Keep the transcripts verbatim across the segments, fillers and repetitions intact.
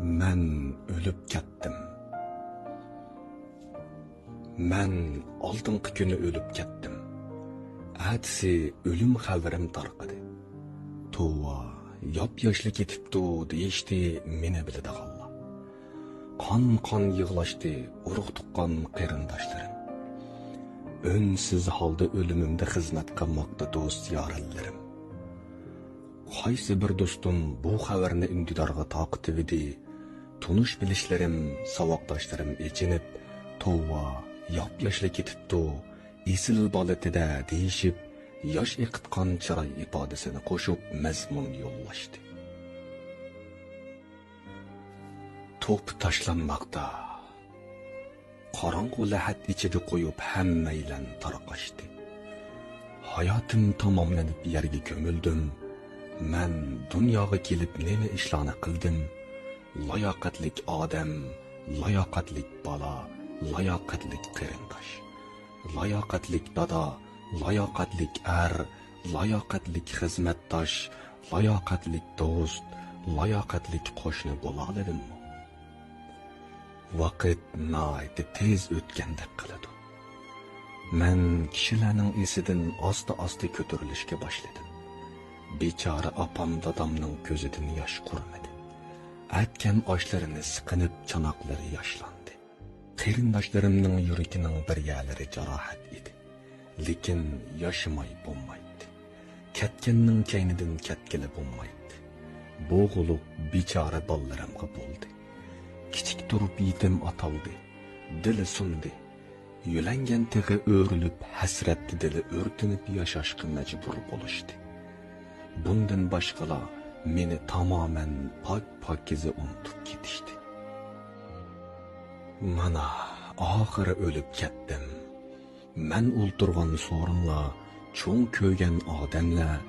مەن ئۆلۈپ كەتتىم. مەن ئالدىنقى كۈنى ئۆلۈپ كەتتىم. ئەتىسى ئۆلۈم خەۋىرىم تارقىدى. توۋا، ياپياشلا كېتىپتۇ دېيىشتى مېنى بىلىدىغانلار. قان-قان يىغلاشتى ئۇرۇق-تۇغقان قېرىنداشلىرىم. ئۈنسىز ھالدا ئۆلۈمۈمدە خىزمەت قىلماقتا دوست يارەنلىرىم. قايسى بىر دوستۇم بۇ خەۋەرنى ئۈندىدارغا تارقىتىۋىدى. تونۇش-بىلىشلىرىم، ساۋاقداشلىرىم ئېچىنىپ، توۋا، ياپياشلا كېتىپتۇ، ئېسىل بالىتىدە دېيىشىپ، ياش ئېقىتقان چىراي ئىپادىسىنى قوشۇپ مەزمۇن يوللاشتى. توپا تاشلانماقتا. قاراڭغۇ لەھەت ئىچىدە قويۇپ ھەممەيلەن تارقاشتى. ھاياتىم تاماملىنىپ يەرگە كۆمۈلدۈم. مەن دۇنياغا كېلىپ نېمە ئىشلارنى قىلدىم؟ لاياقەتلىك ئادەم، لاياقەتلىك بالا، لاياقەتلىك قېرىنداش، لاياقەتلىك دادا، لاياقەتلىك ئەر، لاياقەتلىك خىزمەتداش، لاياقەتلىك دوست، لاياقەتلىك قوشنا بولالىدىممۇ؟ ۋاقىت ناھايىتى تېز ئۆتكەندەك قىلىدۇ. مەن كىشىلەرنىڭ ئېسىدىن ئاستا-ئاستا كۆتۈرۈلۈشكە باشلىدىم. بىچارە ئاپام دادامنىڭ كۆزىدىن ياش قۇرۇمىدى. ئەتكەن ئاشلىرىنى سىقىنىپ چاناقلىرى ياشلاندى. قېرىنداشلىرىمنىڭ يۈرىكىنىڭ بىر يەرلىرى جاراھەت ئىدى. لېكىن ياشىماي بولمايتتى. كەتكەننىڭ كەينىدىن كەتكىلى بولمايتتى. بوغۇلۇپ بىچارە بالىلىرىمغا بولدى. كىچىك تۇرۇپ يېتىم ئاتالدى. دىلى سۇندى. يۆلەنگەن تېغى ئۆرۈلۈپ، ھەسرەتتە دىلى ئۆرتىنىپ ياشاشقا مەجبۇر بولۇشتى. بۇندىن باشقىلار مېنى تامامەن پاك-پاكىزە ئۇنتۇپ كېتىشتى. مانا، ئاخىرى ئۆلۈپ كەتتىم. مەن ئولتۇرغان سورۇنلار، چوڭ كۆرگەن ئادەملەر،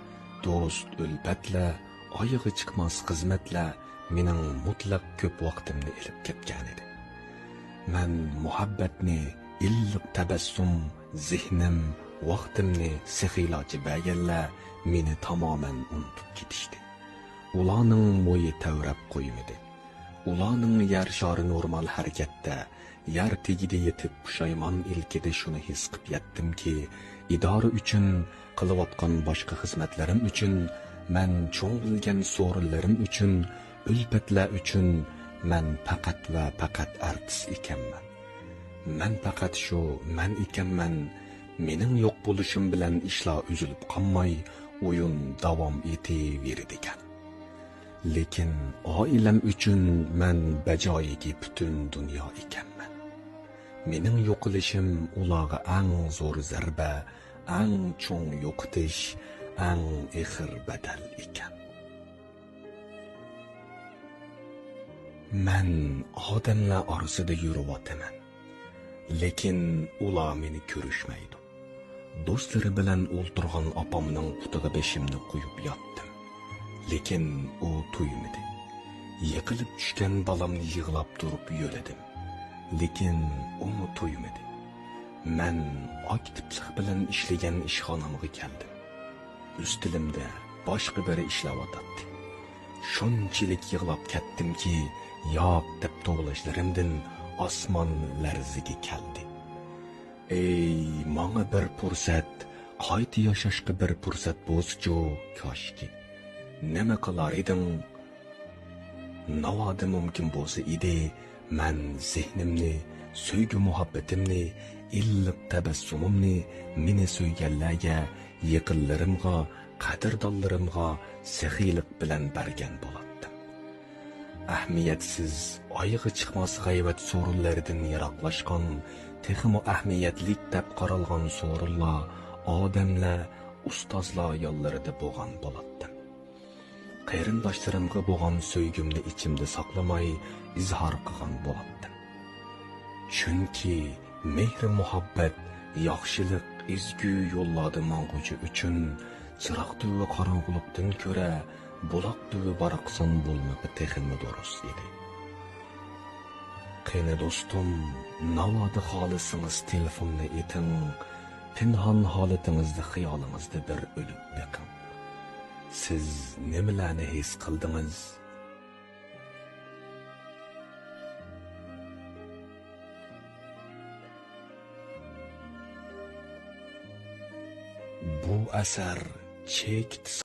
دوست-ئۈلپەتلەر، ئايىغى چىقماس خىزمەتلەر مېنىڭ مۇتلەق كۆپ ۋاقتىمنى ئېلىپ كەتكەنىدى. مەن مۇھەببەتنى، ئىللىق تەبەسسۇم، زېھنىم، ۋاقتىمنى سېخىيلارچە بەرگەنلەر مېنى تامامەن ئۇنتۇپ كېتىشتى. ئۇلارنىڭ مويى تەۋرەپ قويمىدى. ئۇلارنىڭ يەر شارى نورمال ھەرىكەتتە، يەر تېگىدە يېتىپ پۇشايمان ئىلكىدە شۇنى ھېس قىپ يەتتىمكى، ئىدارە ئۈچۈن، قىلىۋاتقان باشقا خىزمەتلىرىم ئۈچۈن، مەن چوڭ بىلگەن سورۇنلىرىم ئۈچۈن، ئۈلپەتلەر ئۈچۈن مەن پەقەت ۋە پەقەت ئارتىس ئىكەنمەن. مەن پەقەت شۇ مەن ئىكەنمەن. مېنىڭ يوق بولۇشۇم بىلەن ئىشلار ئۈزۈلۈپ قالماي، ئويۇن داۋام ئېتىۋېرىدىكەن. لېكىن ئائىلەم ئۈچۈن مەن بەجايىكى پۈتۈن دۇنيا ئىكەنمەن. مېنىڭ يوقىلىشىم ئۇلارغا ئەڭ زور زەربە، ئەڭ چوڭ يوقىتىش، ئەڭ ئېغىر بەدەل ئىكەن. مەن ئادەملەر ئارىسىدا يۈرۈۋاتىمەن، لېكىن ئۇلار مېنى كۆرۈشمەيدۇ. دوستلىرى بىلەن ئولتۇرغان ئاپامنىڭ پۇتىغا بېشىمنى قويۇپ ياتتىم. لېكىن ئۇ تۇيمىدى. يىقىلىپ چۈشكەن بالامنى يىغلاپ تۇرۇپ يۆلىدىم. لېكىن ئۇمۇ تۇيمىدى. مەن ئاكتىپلىق بىلەن ئىشلىگەن ئىشخانامغا كەلدىم. ئۈستىلىمدە باشقا بىرى ئىشلەۋاتاتتى. شۇنچىلىك يىغلاپ كەتتىمكى، ياق دەپ توۋلاشلىرىمدىن ئاسمان لەرزىگە كەلدى. ئەي، ماڭا بىر پۇرسەت، قايتا ياشاشقا بىر پۇرسەت بولسىچۇ، كاشكى. نېمە قىلار ئىدىڭ؟ ناۋادا مۇمكىن بولسا ئىدى، مەن زېھنىمنى، سۆيگۈ-مۇھەببىتىمنى، ئىللىق تەبەسسۇمۇمنى مېنى سۆيگەنلەرگە، يېقىنلىرىمغا، قەدىردانلىرىمغا سېخىيلىق بىلەن بەرگەن بولاتتىم. ئەھمىيەتسىز، ئايىغى چىقماس غەيۋەت سورۇنلىرىدىن يىراقلاشقان، تېخىمۇ ئەھمىيەتلىك دەپ قارالغان سورۇنلار، ئادەملەر، ئۇستازلار يانلىرىدا بولغان بولاتتىم. قېرىنداشلىرىمغا بولغان سۆيگۈمنى ئىچىمدە ساقلىماي ئىزھار قىلغان بولاتتىم. چۈنكى مېھرى-مۇھەببەت، ياخشىلىق، ئەزگۈ يوللاردا ماڭغۇچى ئۈچۈن چىراغ تۈۋى قاراڭغۇلۇقتىن كۆرە، بۇلاق تۈۋى باراقسان بولمىقى تېخىمۇ دۇرۇس ئىدى. قېنى دوستۇم، ناۋادا خالىسىڭىز تېلېفوننى ئېتىڭ، پىنھان ھالىتىڭىزدە خىيالىڭىزدا بىر ئۆلۈپ بېقىڭ. سىز نېمىلەرنى ھېس قىلدىڭىز؟ ئەسەر چېكىت